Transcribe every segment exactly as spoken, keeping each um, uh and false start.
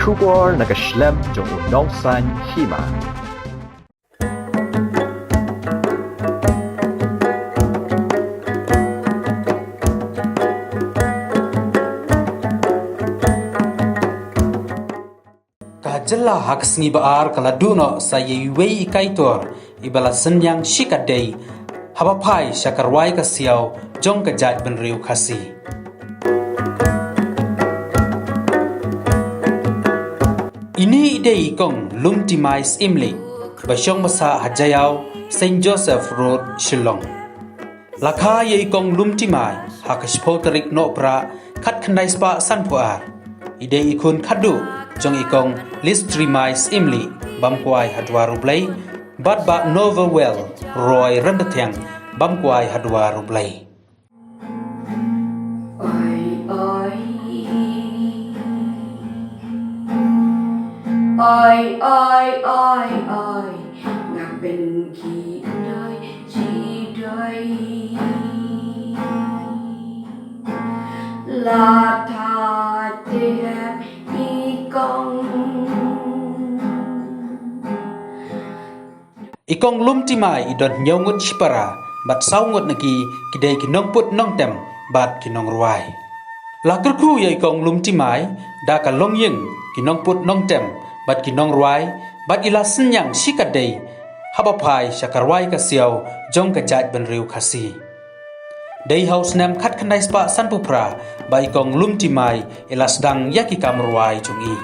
Khubor na ka shlem jong u nongsan hima. Ka jylla ha ka sngi ba ar ka la duh noh sa ïa iwei i kaitor iba la synñiang shikatdei haba phai sha ka rwai ka siaw jong ka jaitbynriew Khasi. Ini i dei i kong Lumtimai Syiemlieh ba shong ba sah ha Jaïaw, Saint Joseph Road, Shillong. La kha ïa i kong Lumtimai ha ka shiphew tarik Nohprah khatkhyndai spah sanphew ar. I dei i khun khatduh jong i kong Listrimai Syiemlieh Bamkwai Hadwar U Blei bad Bah Novawell Roy Ryndathiang Bamkwai Hadwar U Blei. Oi, oi. Oi, oi, oi, oi. Nga pynkhih doi, shi doi. La tha te hem i kong. I kong Lumtimai i don hynñiew ngut shipara bad saw ngut na ki ki dei ki nongput nongtem bad ki nongrwai. La kyrkhu ïa i kong Lumtimai da ka longïing ki nongput nongtem bad ki nongrwai bad i la synñiang shikatdei haba phai sha ka rwai ka siaw jong ka jaitbynriew Khasi. Dei ha u snem khatkhyndai spah sanphew phra ba i kong Lumtimai i la sdang ïa ki kam rwai jong i.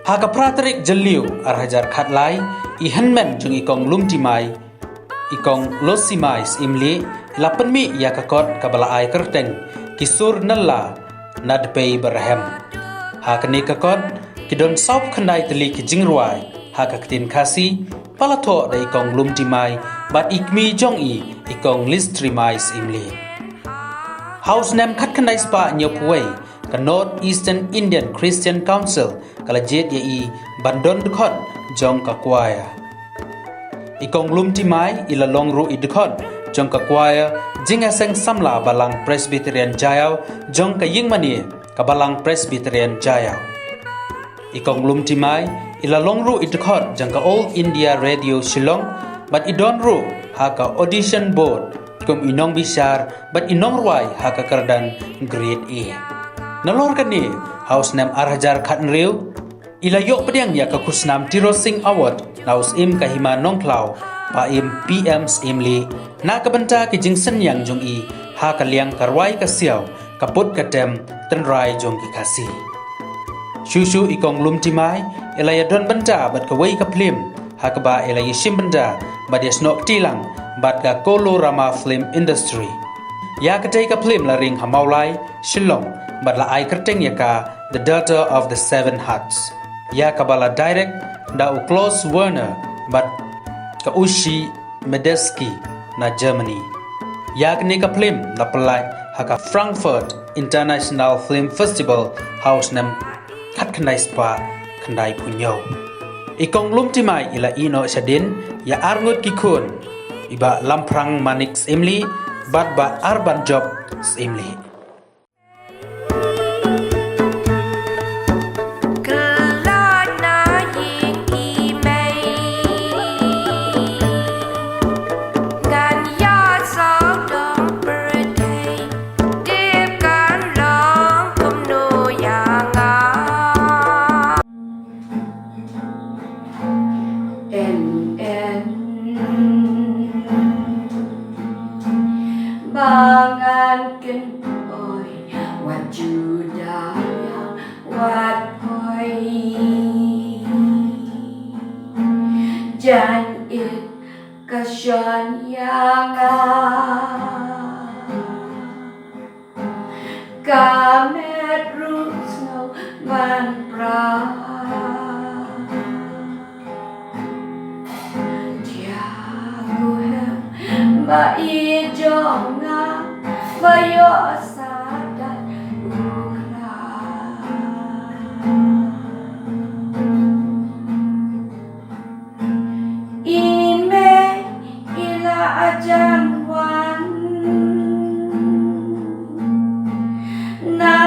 Ha ka phra tarik Jylliew ar hajar khatlai, i hynmen jong i kong Lumtimai, i kong Losimai Syiemlieh, i la pynmih ïa ka kot kaba la ai kyrteng Ki Sur Nylla na Dpei Barhem. Ha kane ka kot ki don sawphew khyndai tylli ki jingrwai ha ka ktien Khasi ba la thoh da i kong Lumtimai bad i kmie jong i, i kong Listrimai Syiemlieh. Ha u snem khatkhyndai spah hynñiewphew wei, ka North Eastern Indian Christian Council ka la jied ïa i ban don dkhot jong ka choir. I kong Lumtimai i la long ruh i dkhot jong ka choir Jingïaseng Samla Balang Presbyterian Jaïaw jong ka ïingmane ka Balang Presbyterian Jaïaw. I kong Lumtimai i la long ruh i dkhot jong ka All India Radio Shillong bad i don ruh ha ka audition board kum i nongbishar bad i nongrwai ha ka kyrdan Grade A. Nalor kane, ha u snem ar hajar khathynriew, i la ïoh pdiang ïa ka khusnam Tirot Sing Award na u Syiem ka Hima Nongkhlaw, Bah Im P M Syiemlieh, na ka bynta ki jingsynñiang jong i ha ka liang ka rwai ka siaw, ka put ka tem, tynrai jong ki Khasi. Shuh shuh i kong Lumtimai i la ïadon bynta bad kawei ka phlim ha kaba i la ïashim bynta bad ïasnoh kti lang bad ka Kolorama Film Industry. Ïa katei ka phlim la ring ha Mawlai, Shillong, bad la ai kyrteng ïa ka The Daughter of the Seven Hearts, ïa kaba la direct da u Klaus Werner bad ka Uschi Medeski na Germany. Ïa kane ka phlim la pyllait ha ka Frankfurt International Film Festival ha u snem khatkhyndai spah khyndaiphew hynñiew. I kong Lumtimai i la ïehnoh shadien ïa arngut ki khun, i Bah Lamphrang Manik Syiemlieh bad Bah Arbanjop Syiemlieh. En, en. Ba ngan kynoi wat juda ïa wat poi. Jan it ka shon ïa nga. Ka met ruh sngewbha ban pra. Dia ku hem ba i jong nga ba ïoh sa dat u khlad. I mei i la ajan wan. Na